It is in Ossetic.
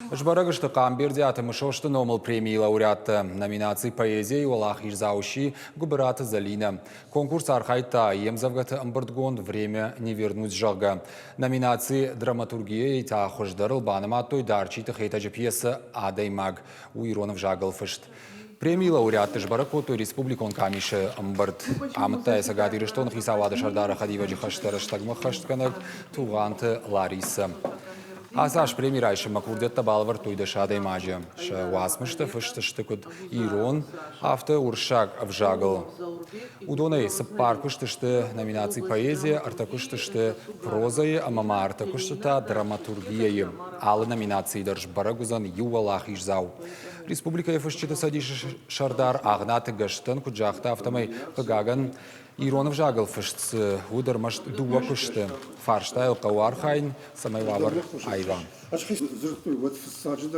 Сбӕрӕг сты Хъамбердиаты Мысосты номыл премийы лауреаттӕ. Номинаци «Поэзия-йы уӕлахиздзау сси Гуыбыраты Зӕлинӕ. Конкурсы архайдта йе мдзӕвгӕты ӕмбырдгонд «Время не вернуть», зӕгъгӕ. Номинаци «Драматургия-йы» та хуыздӕрыл банымадтой Дарчиты Хетӕджы пьесӕ «Адӕймаг» у ирон ӕвзагыл фыст. Премийы лауреатты сбӕрӕг кодтой республикон къамисы ӕмбырд. Амыдта йӕ Цӕгат Ирыстоны хицауады сӕрдары хӕдивӕджы хӕстӕ рӕстӕгмӕ хӕстгӕнӕг Тугъанты Ларисӕ. Ацы аз преми райсынмӕ курдиӕттӕ балӕвӕрдтой дӕс адӕймаджы. Сӕ уацмыстӕ фыст сты куыд ирон, афтӕ уырыссаг ӕвзагыл. Уыдонӕй цыппар куысты сты номинаци «Поэзия», ӕртӕ куысты сты прозӕйы ӕмӕ ма ӕртӕ куысты та драматургияйы. Алы номинацийы дӕр сбӕрӕг уыдзӕн иу уӕлахиздзау. Республикӕйы фысджыты цӕдисы сӕрдар Агънаты Гӕстӕн куыд загъта, афтӕмӕй, хъыгагӕн, ирон ӕвзагыл фыст цы уыд ӕрмӕст дыууӕ куысты. Фарстайыл хъӕуы архайын, цӕмӕй уавӕр аива. Ӕз дзырдтой, уӕд фыццаджыдӕр.